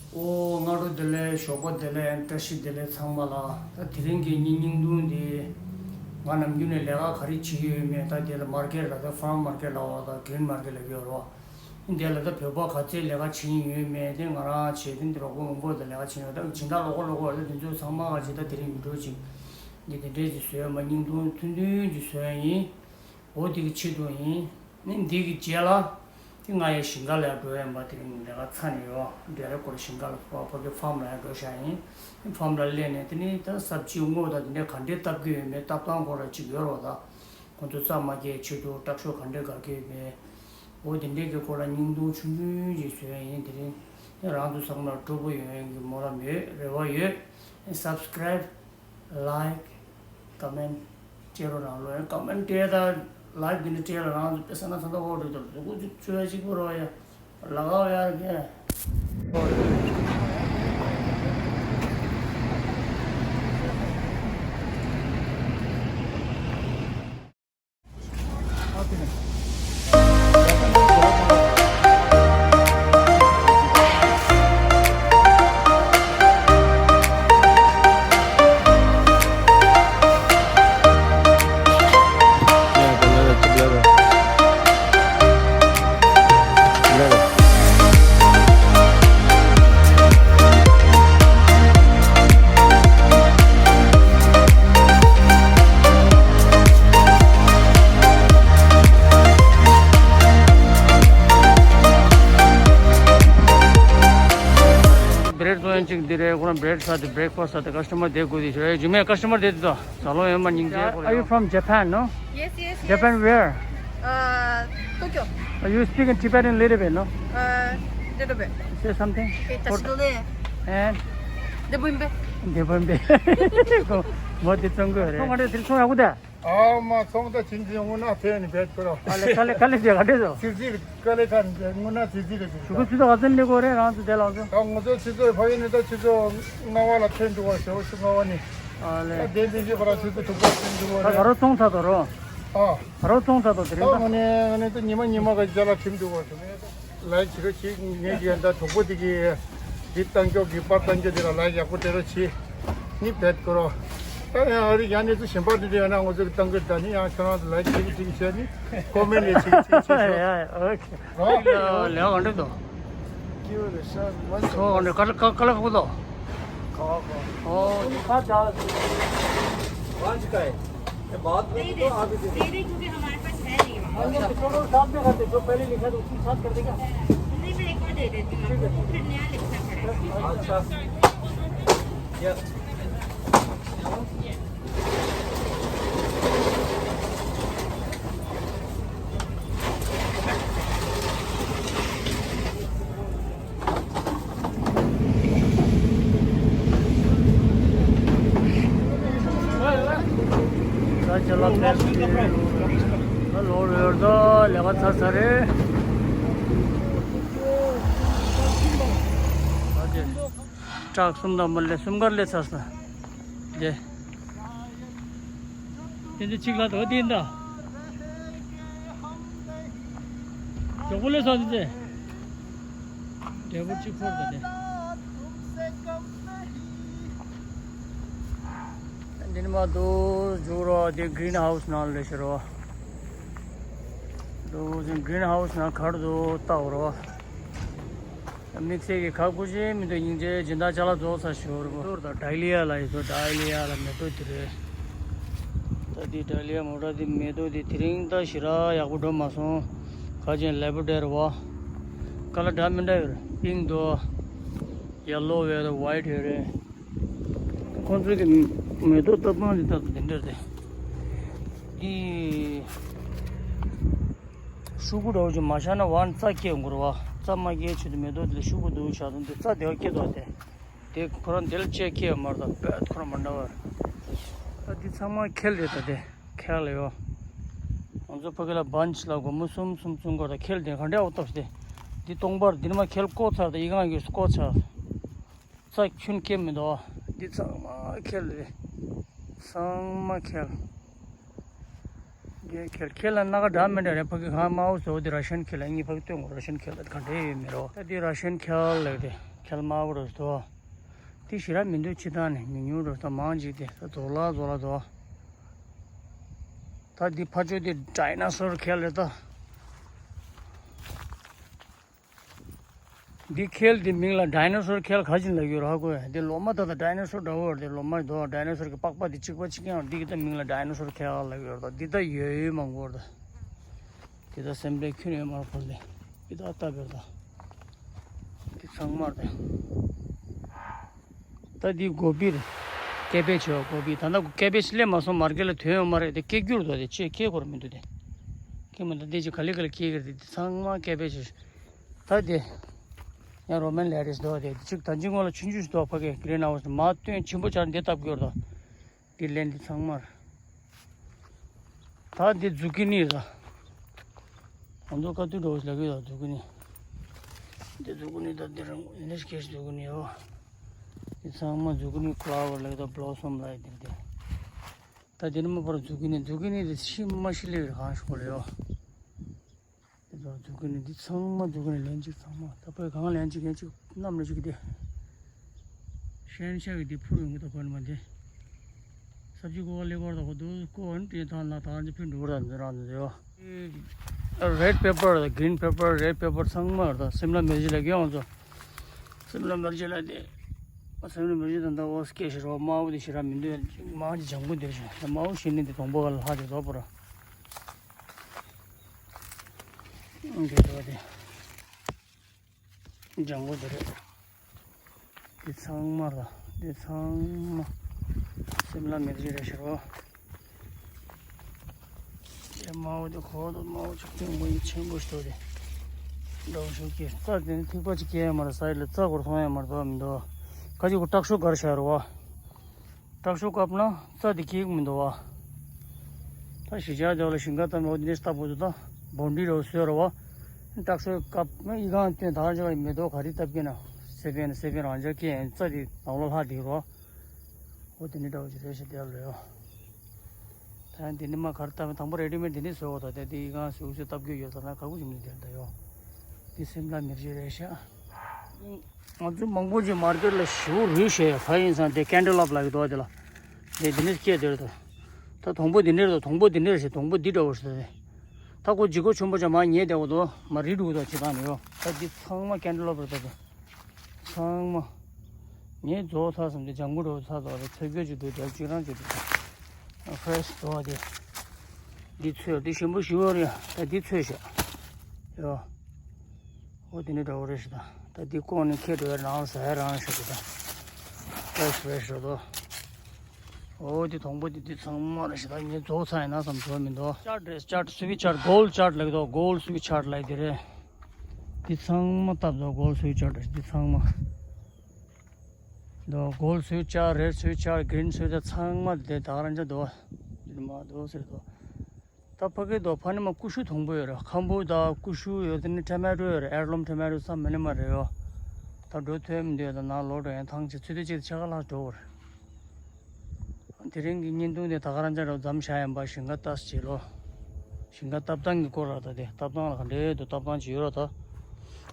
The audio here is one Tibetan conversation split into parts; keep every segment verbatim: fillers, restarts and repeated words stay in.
ཨོ། སྔ་དྲོ་བདེ་ལེགས། ཞོགས་པ་བདེ་ལེགས། བཀྲ་ཤིས་བདེ་ལེགས་ཚང་མ་ལ། ད་དེ་རིང་གི་ངའི་བརྙན་ཐུང་འདི། ང་ནམ་རྒྱུན་ནས་ལས་ཀ་ག་རེ་བྱེད་ཀྱི་ཡོད་མེད། ད་དེ་ལ་མར་ཀེཊ་ལ། ད་ཕརམ་མར་ཀེཊ་ལབ་པ་དང་གི་རིན་མར་ཀེཊ་ལབ་ཀྱི་ཡོད་རེད་བ། འདི་ལ་ད་བོད་པ་ག་ཚད་ལས་ཀ་བྱེད་ཀྱི་ཡོད་མེད་དེ། ང་རང་བྱས་དེ་འདི་རོགས་པ་མང་པོ་དང་ལས་ཀ་བྱེད་ཡོད། ད་སྦྱིན་བདག་ལོགས་ཀ་ལོགས་ཀ་ཡོད། ད་དེ་ཚོ་ཚང་མ་ག་ཅིག་ད་དེ་རིང་བི་ཌིའོ་ཅིག་འདི་དེ་འདྲས་ཅིག་བཟོས། མ་བརྙན་ཐུང་ཐུང་ཐུང་ཅིག་བཟོས་ཡིན། འོ་དེ་གི་ཆེད་དུ་ཡིན། ནི་འདི་གི་རྗེས་ལ་དེ་ང་ཡང་ཞིང་ཁ་ལ་འགྲོ་ཡ་ཡིན་པ། དེ་རིང་ལས་ཀ་ཚར་ནས་ཡོད། འདི་རེ་སྐོར་ཞིང་ཁ་ལ་ཕ་ཕ་གི་ཕརམ་ལ་ཡང་འགྲོ་བཞག་ཡིན། ཕརམ་ལ་སླེབས་ནས་དེ་ནི་ད་སབ་ཇི་སྔོ་དང་དེ་འདྲ་ག་འདྲས་བཏབ་ཀྱི་ཡོད་མེད། བཏབ་སྟངས་སྐོར་ལ་ཅིག་ཡོད་རེད་བ། ད་ཁོང་ཚོ་རྩྭ་མ་སྐྱེས་ཆེད་དུ་སྐྲག་ཤོས་ག་འདྲས་དགར་གྱི་ཡོད་མེད། འོ་དེ་འདྲས་ཀྱི་སྐོར་ལ་བརྙན་ཐུང་ཆུང་ཆུང་ཅིག་བཟོས་ཡིན། དེ་རིང་དེ་རང་ཚོ་ཚང་མར་སྤྲོ་པོ་ཡོང་ཡག་གི་སྨོན་ལམ་ཡོད། རེ་བ་ཡོད། སབ་སི་ཀ་རའིབ། ལའིཀ། ཀོ་མེན་ཊི་སྤྲད་རོགས་གནང་ལོ། ཡང་ཀོ་མེན་ཊི་སྤྲད་དང་ལའིཀ་འདི་འདྲ་སྤྲད་ལ་རང་ཚོ་དཔེ་ས་ན་ས་ད་ཧོ་རེད་དོ། ལུ་གུ་ཅིག་བཅོས་ཅིག་པོ་རོ་ཡ། ལ་ག་ཡར་གྱི། བྷི་རེཌ་བཟོ་ཡན་ཅིག་འདི་རེད། ཁོ་རང་བྷི་རེཌ་ཟ་དེ། བྷི་རེག་ཕ་སི་ཊི་ཟ་དེ། ཀ་སི་ཊ་མར་དེ་དགོས་དེ་ཞོ་ཡ་ཇུ་མེ། ཀ་སི་ཊ་མར་དེ་དེ་དོ། ཟ་ལོ་ཡོད་མ་སྙིང་རྗེ། Are you from Japan, no? Yes, yes, yes. Japan where? Uh, Tokyo. Uh, you speak in Tibetan little bit, no? Uh, little bit. Say something. Hey, tasdole. And? Debunbe. Debunbe. Mo de tsong go re. Tsong de tsong ya gu da. ཨ་མ་ཚོང་ད་ཅིན་ཅིན་དངོས་གནས་ཐེ་ནི་བེད་ཁོ་ར། ཨ་ལེ་ཁ་ལེ་ཁ་ལེ་ཇེ་ག་དེ་དོ། ཚིག་ཚིག་ག་ལེ་ཐན་དངོས་གནས་ཚིག་ཚིག་རེད། ཞུ་གི་ཚིག་ཚོ་ག་ཚོད་ལེགས་གོ་རེད། རང་ཚོ་དེ་ལ་ཚོ། ད་ང་ཚོ་ཆུ་ཚོད་ཕ་གི་ནས་ད་ཆུ་ཚོད་ལྔ་པ་ལ་ཐོན་འདུག་བ། ཞོ་ཆུ་ལྔ་པ་ནས། ཨ་ལེ། ད་དེ་འདི་ཞིག་བར་ཆུ་ཚོད་དྲུག་པ་ཐོན་འདུག་བ། ད་ག་རོ་ཚོང་ཚ་དོ་རོ། ཨ། ག་རོ་ཚོང་ཚ་དོ་དེ་རིང་ད། ད་ང་ནས་ང་ནས་ད་ཉི་མ་ཉི་མ་ག་ཅ་ལག་ཁྲིམས་འདུག་བ། ལའིག་བྱེད་རོགས་བྱེད། ངས་ཀྱི་ཡང་ད་གྲོགས་པོ་དེ་གི་འདི་བཏང་ཀྱོག་གི་པར་བཏང་ཀྱོག་དེ་ལ་ལའིག་ཡག་པོ་སྤྲད་རོགས་བྱེད། ནི་བེད་ཁོ་རོ། ད་ཡང་ཨ་རི་ཡང་ནས་ཚུ་གཞན་པ་དེ་འདྲ་ཡང་ན་ང་ཚོ་གི་བཏང་ཀྱོག་ད་ནི་ཡང་ཁྱོད་རང་ཚོ་ལའིག་བྱེད་ཀྱི་བྱེད་ཀྱི་བྱས་ནི་ཀོ་མེན་ཊི་ལས་བྱེད་ཀྱི་བྱེད་ཀྱི་བྱེད་ཀྱི་རོ། ལས་ལས་ག་འདྲ་འདུག་ཁྱོད་ལ་ཤ་མ་ཚོ་ག་འདྲ་ག་ལ་ག་ལ་ཁོ་ཐོག་ཁ་ཁ་ཨོ། ཁ་ད། पाँच का है। ये बहुत नहीं, नहीं, तो अभी दे दे। दे दे, क्योंकि हमारे पास है नहीं वहाँ। हम लोग पेट्रोल और साथ में करते, जो पहले लिखा था, उसको साथ कर देगा? नहीं, मैं एक और दे देती हूँ आपको, वो फिर नया लिखना पड़ेगा। अच्छा। ये। ད་ཅ་ལག་ཕེབས་ཀྱི། ད་ལོག་ཡོད་དོ། ལས་ཀ་ཚར་ཚར་རེད། ད་དེ་ཊག་གསུམ་དང་མ་ལས་གསུམ་ཀར་སླེབས་ཚར་སོང་། དེ། དེ་འདི་གཅིག་ལ་དོ་དེ་འདྲ། མགྱོགས་པོ་སླེབས་སོང་དེ་ཚེ། འབྲས་བུ་གཅིག་ཕོར་དང་དེ། འདི་ནི་མ་དུ་འཇུག་རོགས། དེ་གི་རིན་ཧའུ་སི་ནང་ལ་ཤི་རོགས། དུ་གི་རིན་ཧའུ་སི་ནང་གར་དུ་བལྟ་རོགས། དམིགས་བསལ་གྱི་ཁག་པོ་ཞིག་མི་འདུག་སྙིང་རྗེ། སྦྱིན་བདག་ཅ་ལག་རྫོགས་ཚར་ཞོར་རེད་པ། ཏོར་དང་ཌཱི་ལི་ཡ་ལ་ཡོད་དོ། ཌཱི་ལི་ཡ་ལ་མེ་ཏོག་དེ་རེད། ད་འདི་ཌཱི་ལི་ཡ་མོ་ཊ་འདི་མེ་ཏོག་འདི་དེ་རིང་ད་ཞེ་དྲག་ཡག་པོ་འགྲོ་མ་སོང་། ཁ་ཅན་ལེ་པོ་ཌེ་རེད་པ། ཀ་ལར་འདྲ་མི་འདྲ་ཡོད་རེད། པིང་ཀི་འདུག་ཡེ་ལོ་ཡོད་རེད། ཝའིཊ་ཡོད་རེད། ཁོང་ཚོའི་གི་མེ་ཏོག་ལྟ་སྟངས་འདི་ལྟ་བུ་འདི་འདྲ་རེད། འདི། ཤོག་གུ་འདྲ་བོ་ཅིག་མ་བཞག་ན་ཝན་རྩྭ་སྐྱེ་ཡོང་གི་རེད་པ། རྩྭ་མ་སྐྱེ་ཆེད་དུ་མེ་ཏོག་དེ་ལ་ཤོག་གུ་འདུག་བཞག་དང་དེ་རྩྭ་དེ་བ་སྐྱེ་འདུག་པ། དེ་དེ་ཁོ་རང་དེ་ལ་ཅིག་སྐྱེ་ཡོད་མ་རེད། ད་བེད་ཁོ་རང་མ་འདྲ་བ་རེད། ད་འདི་ཚང་མ་ཁེལ་རེད། ད་དེ་ཁེལ་ཡོད། ང་ཚོ་ཕ་གི་ལ་བན་ཆི་ལ་སྒོར་མོ་གསུམ་གསུམ་གསུམ་སྐོར་ད་ཁེལ་དེ་ག་འདྲ་འོ་ཐོབ་སྟེ། འདི་སྟོང་པར་འདི་ནི་མ་ཁེལ་བཀོག་ཚར། ད་ཡི་གང་གི་བཀོག་ཚར། རྩྭ་ཁྱོན་སྐྱེ་མི་འདུག་འདི་ཚང་མ་ཁེལ་རེད། ཚང་མ་ཁེལ། འདི་ཁེལ་ཁེལ་ལ་སྣ་ཁ་འདྲ་མི་འདྲ་རེད། ཕ་གི་གང་མའོ་ཟེར་བ་འདི་ར་ཤན་ཁེལ་ལ། ངས་ཕ་གི་སྟོན་གོ། ར་ཤན་ཁེལ་ལ་ག་འདྲ་ཡོད་མི་རོ། ད་འདི་ར་ཤན་ཁེལ་ལེགས་རེད། ཁལ་དམར་པོ་རེད་དོ། དེ་ཞེ་དྲག་མི་འདུག་སྤྱིར་བཏང་ནས་ཉུང་ཉུང་རེད་དོ། མང་ཅིག་དེ་ད་རྫོགས་ལ་རྫོགས་ལ་དོ། ད་འདི་ཕར་ཕྱོགས་དེ་ཌའི་ནོ་སོར་ཁལ་རེད་ད། འདི་ཁལ་འདི་མིང་ལ་ཌའི་ནོ་སོར་ཁལ་ག་ཅིག་ལབ་ཡོད་ར་ཧ་གོ་ཡ། འདི་ལོ་མ་ད་ད་ཌའི་ནོ་སོར་འདྲ་བོ་རེད། ལོ་མ་དོ་ཌའི་ནོ་སོར་གི་པགས་པ་འདི་གཅིག་པ་གཅིག་ཡང་འདི་གི་ད་མིང་ལ་ཌའི་ནོ་སོར་ཁལ་ལབ་ཡོད་ར། ད་འདི་ད་ཡོད་ཡོད་མང་པོ་རེད་ད། དེ་ད་སེམས་པའི་ཁྱོན་ནས་མར་བོར་ཏེ་ཨི་ད་ལྟ་བེར་ད། དེ་ཚང་མར་ད། ད་འདི་གོ་བི་རེད། ཀེ་བེ་ཆི་ཡོད་གོ་བི། ད་ལྟ་ཀེ་བེ་ཆི་སླེབས་མ་སོང་མར་ཀེ་ལ་ཐོན་ཡོད་མ་རེད། དེ་སྐྱེ་རྒྱུ་རེད་དོ། དེ་ཅེས་སྐྱེ་དགོས་རེད་མི་འདུག་དེ་སྐྱེ་མི་འདུག་དེ་ཅི་ག་ལེ་ག་ལེ་སྐྱེ་གི་རེད། དེ་ཚང་མ་ཀེ་བེ་ཆི། ད་དེ་ཡང་རོ་མན་ལེ་ཊིས་འདུག་དེ་ཅིག་ད་ཅི་སྔོན་ལ་ཆུང་ཆུང་ཞིག་འདུག་ཕ་གི་གྷི་རིན་ཧའུ་སི་མ་སྟོན་ཆེན་པོ་ཆགས་འདི་བཏབ་དགོས་རེད་དོ། འདི་ལན་འདི་ཚང་མར། ད་འདི་ཛུ་ཀི་ནི་ར། ང་ཚོ་བཀའ་བསྡུར་འགྲོ་ལབ་ཀྱི་ཡོད་ཛུ་ཀི་ནི། འདི་ཛུ་ཀི་ནི་ད་འདི་རང་ཨིན་ལིཤ་སྐད་ཞིག་ཛུ་ཀི་ནི་ཡོད། འདི་ཚང་མ་ཛུ་ཀི་ནི་ཕ་ལ་ཝར་ལབ་ཀྱི་ཡོད། བྷི་ལོ་སམ་ལབ་ཡོད་འདི་འདི། ད་འདི་ནི་མ་པར་ཛུ་ཀི་ནི་ཛུ་ཀི་ནི་འདི་ཤི་མ་ཤི་ལེ་རེ་གང་ཞིག་གོ་ལེ་ཡོད། དེ་ཚོ་ཛུ་ཀི་ནི་འདི་ཚང་མ་ཛུ་ཀི་ནི་ལན་གཅིག་ཚང་མ་ད་པའི་གང་ལན་གཅིག་ལན་གཅིག་གནམ་ལ་གཅིག་དེ། ཤན་ཤག་གི་འདི་འཕུར་ཡོང་གི་ད་པ་ནི་མ་འདི། ས་བཅུ་གོ་བ་ལེ་གོར་ད་གོ་དུ་གོ་ཨན་ཏི་ཐང་ལ་ཐང་ཅི་ཕིན་འགྲོ་ར་འདི་ར་འདི་ཡོ། རེད་པེ་པར་དང་གྷི་རིན་པེ་པར་རེད་པེ་པར་ཚང་མ་ར་ད་སིམ་ལ་མེ་ཇི་ལ་གི་ཡོང་ཚོ། སིམ་ལ་མེ་ཇི་ལ་དེ། སིམ་ལ་མེ་ཇི་དང་ད་འོ་སྐད་ཤི་རོ་དམར་པོ་དེ་ཤི་ར་མི་འདུག་དམར་གྱི་ལྗང་གུ་འདིར་ཤི་དམར་པོ་ཤི་ནི་འདི་དང་པོ་ག་ལ་ལྷག་དེ་རོ་པོ་ར། འདི་འདྲ་དེ། ལྗང་གུ་འདི་རེད། འདི་ཚང་མ་ལ་འདི་ཚང་མ་སིམ་ལ་མེ་ཇི་རེད་ཤི་རོ། དེ་དམར་པོ་དེ་གོ་དོ་དམར་པོ་ཅིག་སྟོན་དགོས་ཡིན་ཆེན་པོ་ཞིག་འདུག་དེ། འདྲ་བོ་ཞིག་གི་རྩྭ་དེ་ནི་ཐིགས་པ་ཅིག་སྐྱེ་ཡ་མ་རེད། ས་ཡི་ལ་རྩྭ་སྐོར་མཐོང་ཡ་མ་རེད་འདུག་མི་འདུག་ཁ་ཅིག་གོ་སྐྲག་ཤོག་གར་བཞག་རེད་བ། སྐྲག་ཤོག་བཀབ་ན་རྩྭ་དེ་སྐྱེ་གི་མི་འདུག་བ། ད་གཞིས་ཆགས་དེ་ལ་ཞིང་ཁ་བཏབ་ན་འོ་དེ་འདྲའི་ལྟ་བུ་དེ་ད་བོན་ཌི་རེ་བ་བཟོས་རེད་བ། སྐྲག་ཤོག་བཀབ་ན་ཨི་ཁང་སྟོན་ད་ག་ཅག་མེ་ཏོག་ག་རེ་བཏབ་ཀྱི་ན་སེ་པན་སེ་པན་རང་ཅག་སྐྱེ་ཡན་རྩྭ་དེ་ནང་ལོགས་ལྷག་བསྡད་རོ། འོ་དེ་འདྲའི་འདྲ་བོ་ཅིག་རེད་ཤག་དེ་ལོས་ཡོ། ད་ཡང་འདི་ནི་མ་གར་ལྟ་བུ་དང་པོ་རེ་ཌི་མེཌ་འདི་ནི་བཟོ་བ་དང་དེ་དེ་ཡི་གང་སུ་སུ་བཏབ་རྒྱུ་ཡོད་ཙང་ན་ག་གུ་ཞིམ་ནི་དེ་འདྲ་ཡོད། འདི་སེམས་ལ་མི་རྗེ་རེད་ཤག་ང་ཚོ་མང་པོ་ཅིག་མར་ཀེཊ་ལ་ཞེ་པོ་རུལ་བཞག་ཡོད། ག་ཡིན་ཙང་དེ་ཀན་ཌི་ལབ་ལ་གི་དོ་དེ་ལ། དེ་འདི་ནི་སྐད་དེ་རེད་དོ། ད་དང་པོ་འདི་འདྲ་རེད་དོ། དང་པོ་འདི་འདྲ་རེད་ཤག་དང་པོ་འདི་འདྲ་བོ་ཞིག་ད་དེ། ད་ཁོ་ལྗིད་ཁོག་ཆེན་པོ་ཅིག་མར་ཉལ་བསྡད་པ་དོ་མ་རི་འདུག་དོ་ཅི་ད་ནི་ཡོད། ད་འདི་ཚང་མ་ཀན་ཌི་ལབ་རེད་ད་དེ། ཚང་མ། ངས་རྫོགས་ཚར་སོང་དེ་ལྗང་གུ་འདྲ་བོ་ཚར་འདུག་རེད། ཚོད་སྐྱོ་ཅིག་འདུག་དེ་ཅིག་རང་ཅིག་འདུག་ཧྥེ་རེ་ཤི་འདུག་དེ། འདི་ཚོས་འདི་ཞིམ་པོ་ཞིག་ཡོད་རེད། ད་འདི་ཚོས་ཤག་ཡོ། འོ་དེ་ནི་འདྲ་བོ་རེད་ཤག་ད་འདི་ཀོང་ནས་ཁྱེར་འགྲོ་བའི་རང་ཟ་ཡ་རང་ཤག་གི་ད། ཧྥེ་རེ་ཤི་ཧྥེ་རེ་ཤི་རེད་དོ། འོ་དེ་དང་པོ་དེ་འདི་ཚང་མ་རེད་ཤག་ད་ངས་རྫོགས་ཚར་ཡིན་ན་བསམ་ཚོར་མི་འདུག་ཅར་ཊི་རེད། ཅར་ཊི་སུ་བི་ཅར་ཊི་གོལ་ཌི་ཅར་ཊི་ལབ་ཀྱི་འདུག་གོལ་ཌི་སུ་བི་ཅར་ཊི་ལབ་ཀྱི་དེ་རེད། འདི་ཚང་མ་བཏབ་འདུག་གོལ་ཌི་སུ་བི་ཅར་ཊི་འདི་ཚང་མ། འདུག་གོལ་ཌི་སུ་བི་ཅར་ཊི་རེཌ་སུ་བི་ཅར་ཊི་གྷི་རིན་སུ་བི་ཅར་ཊི་ཚང་མ་དེ་ད་ག་རང་འཇགས་འདུག་འདི་མ་འདུག་ཟེར་འདུག་ད་ཕ་གི་འདུག་ཕ་ནི་མ་ཀུ་ཤུ་དང་པོ་ཡོད་རེད། ཁམ་བུ་དང་ཀུ་ཤུ་ཡོད། དེ་ནི་ཊོ་མེ་ཊོ་ཡོད་རེད། ཨེར་ལོམ་ཊོ་མེ་ཊོ་ཚང་མ་ནི་མ་རེད་ཡོ། ད་འགྲོ་ཐུབ་མི་འདུག་ད་ནང་ལོག་འགྲོ་ཡང་ཐང་ཆད་ཚོད་དུས་གཅིག་ཕྱེད་ཀ་ལྷག་འགྲོ་བར། དེ་རིང་གི་བརྙན་ཐུང་དེ་ད་ག་རང་ཅག་རོ་མཚམས་བཞག་ཡིན་པ། ཞིང་ཁ་ལྟ་བྱེད་ལོ། ཞིང་ཁ་བཏབ་སྟངས་ཀྱི་སྐོར་ལ་ད་དེ་བཏབ་སྟངས་ལ་ག་འདྲའི་འདུག་བཏབ་སྟངས་ཅིག་ཡོད་རོ་ད།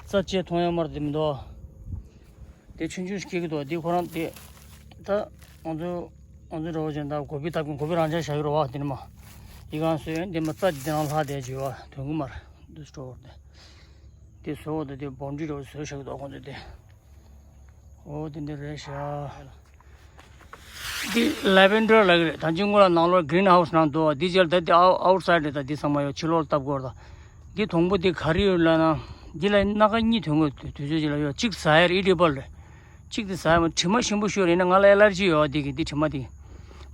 རྩ་ཆེ་མཐོང་ཡ་མར་དེ་མི་འདུག་དེ་ཆུང་ཆུང་ཞིག་སྐྱེ་གི་འདུག་དེ་ཁོ་རང་དེ། ད་ང་ཚོ་ང་ཚོ་འདྲ་བོ་ཅན་ད་གོ་བི་བཏབ་གི་གོ་བི་རང་ཅག་བཞག་གི་རོ་བ་དེ་ནི་མ། ཡི་གང་སོས་དེ་མ་རྩ་དེ་དེ་རང་ལྷག་དེ་བྱེད་བ་དོན་གི་མར་འདུག་སྤྲོ་བར་དེ། དེ་བཟོ་བ་ད་དེ་བོན་ཌི་འདྲ་བོ་བཟོས་བཞག་གི་འདུག་ཁོ་ཚོ་དེ། འོ་དེ་འདྲ་རེད་ཤག་འདི་ལེ་ཝེན་ཌར་ལབ་ཀྱི་རེད། ད་ཅི་སྔོན་ལ་ནང་ལོགས་གྷི་རིན་ཧའུ་སི་ནང་འདུག་འདི་རྗེས་ལ་ད་འདི་ཨའུ་ཨའུ་ཊི་སའིཌ་རེད། ད་འདི་ཚང་མ་ཡོད་ཕྱི་ལོགས་ལ་བཏབ་དགོས་རེད། ད་འདི་དང་པོ་འདི་ག་རེ་ཡོད་ལབ་ན། འདི་ལ་སྣ་ཁ་གཉིས་ཐོན་གྱི་འདུག་དུས་ཚོད་ཅིག་ལ་ཡོད། གཅིག་ཟ་ཡ་རེད། ཨི་ཌི་བལ་རེད། གཅིག་འདི་ཟ་ཡ་མ་དྲི་མ་ཞིམ་པོ་ཤོས་རེད། ཡིན་ན་ང་ལ་ཨེ་ལར་ཇི་ཡོད་འདི་གི་འདི་དྲི་མ་འདི།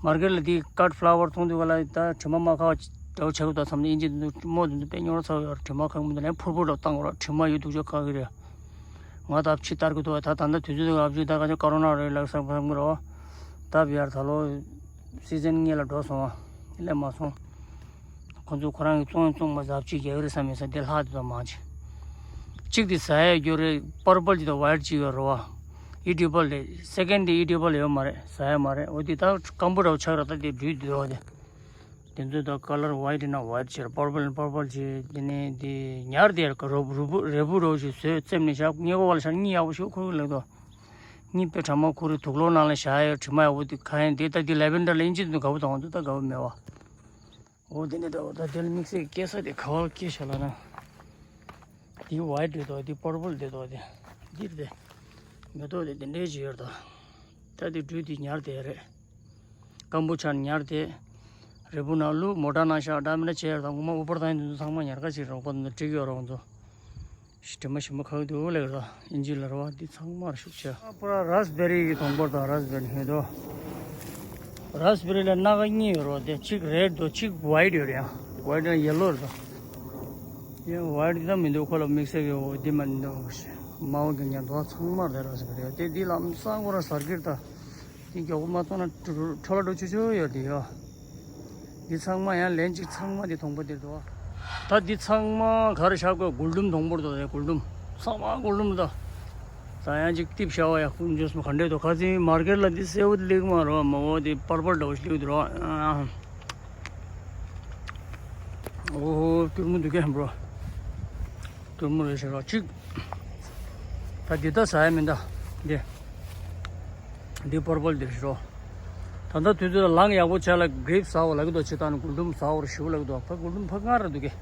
མར་ཀེཊ་ལ་འདི་ཀཊ་ཕ་ལ་ཝར་མཐོང་དུས་ག་ལ་ད་དྲི་མ་མ་ཁ་བ་འདྲ་བོ་ཆགས་ཀྱི་འདུག་བསམ་ནས་ཨིན་ཇི་འདི་ཚོ་རྨོ་འདི་ཚོ་དཔེ་རྙོག་དྲ་ཚ་བ་ཡོད་རེད། དྲི་མ་ཁ་གི་མི་འདུག་ལན་ཕུར་བུ་འདྲ་བོ་བཏང་དགོས་རེད། དྲི་མ་ཡོད་འདུག་ཅོ་ཁ་གི་རེད། ང་ད་ཕྱི་བལྟ་གི་འདུག་ད་ད་ལྟ་དུས་ཚོད་འདི་ལ་ཨབ་ཅིག་ད་ག་ཚོད་ཀ་རོ་ན་རེད་ལབ་བསམ་བསམ་གི་རེད་བ། ད་བི་ཡར་ད་ལོ་སི་ཛན་སྔོན་ལ་འགྲོ་སོང་བ། སླེབས་མ་སོང་། ཁོ་ཚོ་ཁོ་རང་གི་བཙོང་བཙོང་མ་ཟབ་ཅིག་རྒྱག་གི་རེད་བསམ་ཡིན་ས་དེ་ལྷག་དེ་ད་མང་ཆེ། གཅིག་དེ་ཟ་ཡ་རྒྱུ་རེད། པར་པལ་ཅིག་དང་ཝའེ་ཊི་ཅིག་ཡོད་རེད་བ། ཨི་ཌི་བལ་རེད། སེ་ཀེན་ཌི་དེ་ཨི་ཌི་བལ་ཡོད་མ་རེད། ཟ་ཡ་མ་རེད། འོ་དེ་ད་སྐམ་པོ་འདྲ་བོ་ཆགས་ར། ད་དེ་འབྲུ་དེ་འོ་དེ། དེ་ཚོ་ད་ཀ་ལར་ཝའི་ཊི་ན་ཝའི་ཊི་བྱས། པར་པལ་ན་པར་པལ་བྱས། དེ་ནས་དེ་ཉར་དེ་ཡར་ཀ་རོ་རུ་བུ་རེ་བུ་རོ་ཞིག་བཟོས་བཙེམ་ནས་བཞག་ཉེ་གོ་བ་ལ་ཤར་གཉིད་ཡག་པོ་ཞིག་ཁུག་ལེགས་དོ། གཉིད་དཔེ་གྲང་མོ་ཁུག་རེད། དུག་ལོག་ནང་ལ་བཞག་ཡོད་དྲི་མ་ཡག་པོ་དེ་ག་ཡིན་དེ། ད་དེ་ལེ་བེན་ཌར་ལ་ཨིན་ཇི་དུ་དགའ་པོ་དང་དུ་ད་དགའ་པོ་མེད་བ། འོ་དེ་འདྲ་འདྲ་བོ། ད་དེ་ལ་དམིགས་བསལ་གྱི་སྐྱེ་ས་དེ་ག་བར་སྐྱེ་བཞག་ལབ་ན། དེ་ཝའི་ཊི་རེད་དོ། དེ་པར་པལ་རེད་དོ། དེ་འདིར་དེ་མེ་ཏོག་དེ་དེ་འདྲའི་ཅིག་ཡོད་རེད་དོ། ད་དེ་འབྲུ་དེ་ཉར་དེ་རེད། ཀམ་བུ་ཆ་ཉར་དེ། རེ་བུ་ནང་བླུགས། མོ་ཊ་ནང་བཞག་འདྲ་མི་འདྲ་བྱས་ཡོད་རེད་དོ། ངོ་མ་ཨུ་པར་དང་དེ་ཚོ་ཚང་མ་ཉར་ཁ་ཅིག་རོགས་པ་དེ་ཚོ་འགྲིག་ཡོད་རོགས་ཚོ། དྲི་མ་ཞིམ་པོ་ཁ་གི་འདུག་ལེགས་ར། ཨིན་ཇི་ལ་ར་བ་འདི་ཚང་མར་ཤུགས་ཆེ། པུ་ར་རཱས་བེ་རི་གི་དོང་པོ་དང་། རཱས་བེ་རི་ཧེ་དོ། རཱས་བེ་རི་ལ་སྣ་ཁ་གཉིས་ཡོད་རོ། དེ་གཅིག་རེཌ་འདུག་གཅིག་ཝའིཊ་ཡོད་རེད། ཡང་ཝའིཊ་ཡང་ཡེ་ལོ་རེད་དོ། ཡང་ཝའིཊ་འདི་ད་མི་འདུག་ཁོ་ལ་དམིགས་བསལ་གྱི་འོ་འདི་མ་འདུག་དམར་པོ་གི་ཉམས་དོ་ཚང་མར་དེ་རཱས་བེ་རི་ཡོད་དེ། འདི་ལམ་སང་ཁོ་ར་ཟར་གིར་ད། འདི་མགྱོགས་པོ་མ་བཙོང་ན་འཕྲོ་བརླག་འགྲོ་ཆུ་ཆུ་ཡོད་དེ་ཡོ། འདི་ཚང་མ་ཡང་ལན་གཅིག་ཚང་མ་འདི་དོང་པོ་འདིར་འདུག་ད་འདི་ཚང་མ་ག་རེ་བཞག་དགོས། གུལ་དུམ་དོང་པོར་འདུག་དེ་གུལ་དུམ། ཚང་མ་གུལ་དུམ་འདུག་ད་ཡང་གཅིག་ཏིབ་བཞག་པ་ཡ། ཀུན་ཇོས་མ་ག་འདྲས་འདུག་ཁ་སང་མར་ཀེཊ་ལ་འདི་སེར་པོ་འདི་ལེགས་མ་རེད། མ་འོ་འདི་པར་པལ་འདྲ་བོ་ཞིག་ལེགས་འདུག་ར། ཨ། ཨོ་ཧོ། སྐྱུར་མོ་འདུག་གས་བྲོ། སྐྱུར་མོ་རེད་ཤག་རོ་གཅིག་ད་འདི་ད་ཟ་ཡ་མིན་ད། འདི། འདི་པར་པལ་འདི་རེད་ཤག་རོ། ད་ལྟ་དུས་ཚོད་ལ་ལངས་ཡག་པོ་བྱས་ལ་གྷི་རེབ་ཟ་འོ་ལབ་ཀྱི་འདུག་ཅི་ད་ནི་གུལ་དུམ་ཟ་འོ་རེ་ཞུ་ལབ་ཀྱི་འདུག་ཕ་གུལ་དུམ་ཕ་ང་རེ་འདུག་གས།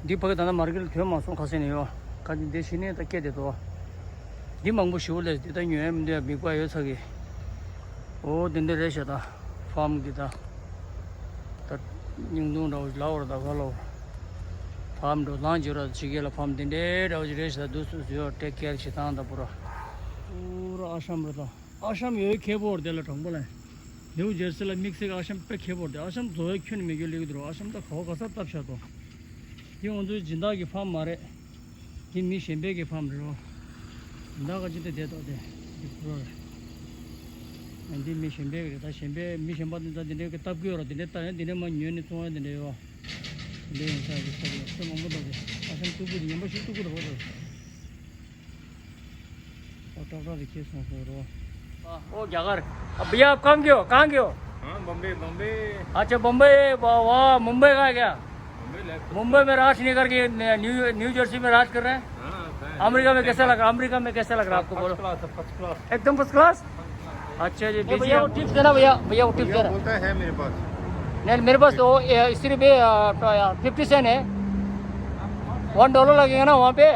འདི་ཕ་གི་ད་ལྟ་མར་ཀེཊ་ལ་ཐོན་མ་སོང་ཁ་སང་ནས་ཡོ། ཁ་ཅིག་འདི་ཕྱི་ནས་ད་སྐད་དེ་འདུག་འདི་མང་པོ་ཞུ་ལས་འདི་ད་ཉོ་ཡ་མི་འདུག་ཡ། མི་དགའ་ཡོད་ཚ་གི། འོ་དེ་འདྲ་རེད་ཤག་ད། ཕམ་གི་ད། ད་སྙིང་དུང་འདྲ་བོ་ལ་འོར་ད་ག་ལོ། ཕམ་འགྲོ་ལང་བྱེད་ར་ཕྱི་རྒྱལ་ལ་ཕམ་དེ་འདྲའི་འདྲ་བོ་ཞིག་རེད་ཤག་ད། འདུག་སུ་སུ་ཡོད་ཊེག་ཀེར་བྱེད་སྟངས་ད་པུ་ར། པུ་ར་ཨ་ཤམ་རེད་ད། ཨ་ཤམ་ཡོད་ཁེ་པོ་རེད་དེ་ལ་གྲོང་པ་ལ། ནིའུ་ཇར་སི་ལ་དམིགས་བསལ་གྱི་ཨ་ཤམ་དཔེ་ཁེ་པོ་རེད་དེ། ཨ་ཤམ་བཟོ་བའི་ཁྱོན་ནས་མེད་རྒྱུ་ལེགས་འདུག་ཨ་ཤམ་ད་ག་བ་ག་ས་བཏབ་ཤག་ཏོ། དེ་ང་ཚོའི་སྦྱིན་བདག་གི་ཕམ་མ་རེད། འདི་མི་གཞན་པའི་གི་ཕམ་རེད་རོ། ཟླ་ག་ཅི་དེ་བསྡད་ཏོ་དེ། འདི་ཁོ་ར་རེད། འདི་མི་གཞན་པའི་གི་རེད། ད་གཞན་པའི་མི་གཞན་པ་འདི་ད་འདི་འདྲའི་གི་སྟབས་ཀྱིས་རོ། འདི་འདྲའི་ལྟ་ཡང་འདི་འདྲའི་མ་ཉོས་ནས་བཙོང་ཡ་འདི་འདྲའི་ཡོད། འདི་ཡོང་ས་རེད་ས་རེད། ཁྱོད་མང་པོ་འདུག་དེ། ཨ་ཤམ་སྟུག་པོ་དེ་ཉམས་པ་ཞིག་སྟུག་པོ་རེད་པ་དེ། ཨོ་ཏག་ཏག་དེ་ཁྱེར་སོང་ཟེར་རོ། हाँ, वो क्या कर? अब भैया आप कहाँ के हो? कहाँ के हो? हाँ, बॉम्बे, बॉम्बे। अच्छा, बॉम्बे, वाह, वाह, मुंबई का है क्या? मुंबई में राज नहीं करके न्यू, न्यू जर्सी में राज कर रहे हैं। हाँ, अमेरिका में कैसा लग रहा, अमेरिका में कैसा लग रहा आपको, बोलो? फर्स्ट क्लास है, फर्स्ट क्लास। एकदम फर्स्ट क्लास। अच्छा जी, भैया, वो टिप्स देना भैया, भैया, वो टिप्स देना। बोलता है मेरे पास। नहीं, मेरे पास तो सिर्फ फिफ्टी सेंट है। वन डॉलर लगेगा ना वहाँ पे।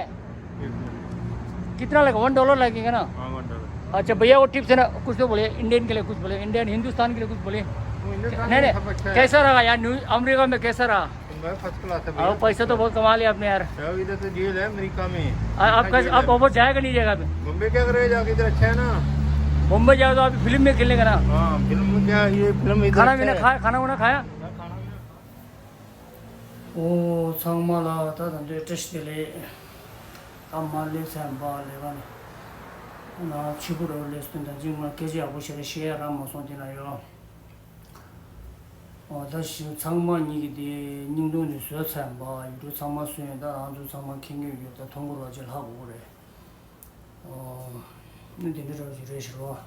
कितना लगा? वन डॉलर लगेगा ना? हाँ, वन डॉलर। अच्छा भैया, वो टिप्स है ना, कुछ तो बोले इंडियन के लिए, कुछ बोले इंडियन, हिंदुस्तान के लिए कुछ बोले। नहीं, नहीं, कैसा रहा यार, न्यू अमेरिका में कैसा रहा? फर्स्ट क्लास है भैया। पैसा तो बहुत कमा लिया आपने यार। इधर तो जेल है अमेरिका में। आप कैसे, आप वापस जाएगा नहीं जाएगा अभी? बॉम्बे क्या करेगा जाके, इधर अच्छा है ना। बॉम्बे जाओ तो आप फिल्म में खेलेगा ना। हाँ, फिल्म में क्या, ये फिल्म इधर खाना पीना खाया, खाना वाना खाया? ཨོ་ཚང་མ་ལ་ད་ད་འདོད་བཀྲ་ཤིས་བདེ་ལེགས། ད་མ་ལེགས་ཚན་པ་ལས་ཀ་ནི་ན་ཕྱི་པོ་རོ་ལས་སྟོན་དང་ཅིང་མ་སྐད་ཆ་ཡག་པོ་ཞེ་དྲག་བཤད་ཡ་རག་མ་སོང་དེ་ན་ཡོད། ཨོ་ད་ཞིག་ཚང་མ་ཉིད་ཀྱི་དེ་སྙིང་དུང་ནས་བཟོས་ཚན་པ་ཡུ་ཊུབ་ཚང་མ་བཟོས་ཡོད། ད་རང་ཚོ་ཚང་མ་མཁྱེན་ཡོད་ཡོད། ད་མཐོང་གི་རོགས་ཅིག་ལྷག་དགོས་རེད། ཨོ། ནི་དེ་འདྲ་རོགས་ཞིག་རེད་ཞུ་རོགས།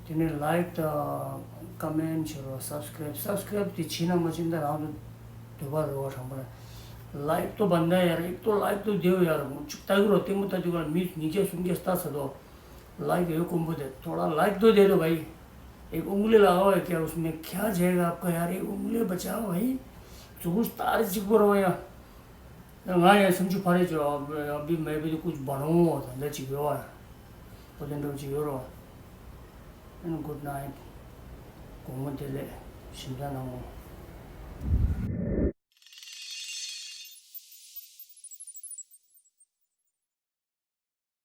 དེ་ནས་ལའིཀ་དང་ཀ་མེན་བྱེད་རོགས། སབ་སི་ཀ་རེབ། སབ་སི་ཀ་རེབ་དེ་བྱེད་ན་མ་བྱེད་ན་རང་དུ་འདོད་པ་རེད་བ། དྲང་པོ་ལ་ལའིཀ་ཏོ་བན་ད་ཡ་རེད་ཏོ། ལའིཀ་ཏོ་དེ་ཡ་རེད་མོ་ཅིག་ལྟ་གི་རོགས། ལྟད་མོ་ལྟ་དུས་ཀ་མི་ཉིས་བརྒྱ་སུམ་བརྒྱ་ལྟ་ཚར་དོ། ལའིཀ་ཡོད་ཀོང་པོ་དེ་ཐོག་ལ་ལའིཀ་ཏོ་དེ་རེད་བ་ཡི། एक उंगली लगाओ क्या उसमें, क्या जाएगा आपका यार, एक उंगली बचाओ भाई। ཚུགས་སྟ་རེ་གཅིག་པོ་རོ་ཡ། ང་ཡང་སེམས་ཤུགས་འཕར་རེ་བྱོས། ཨ་བི་མེ་བི་དེ་ཀུ་བ་རོ་ད་འདྲ་ཅིག་ཡོད་ཨ། ཨོ་དེ་འདྲ་ཅིག་ཡོད་རོ། And good night. དགོང་མོ་བདེ་ལེགས། ཞིམ་ཐང་གནང་ངོ་།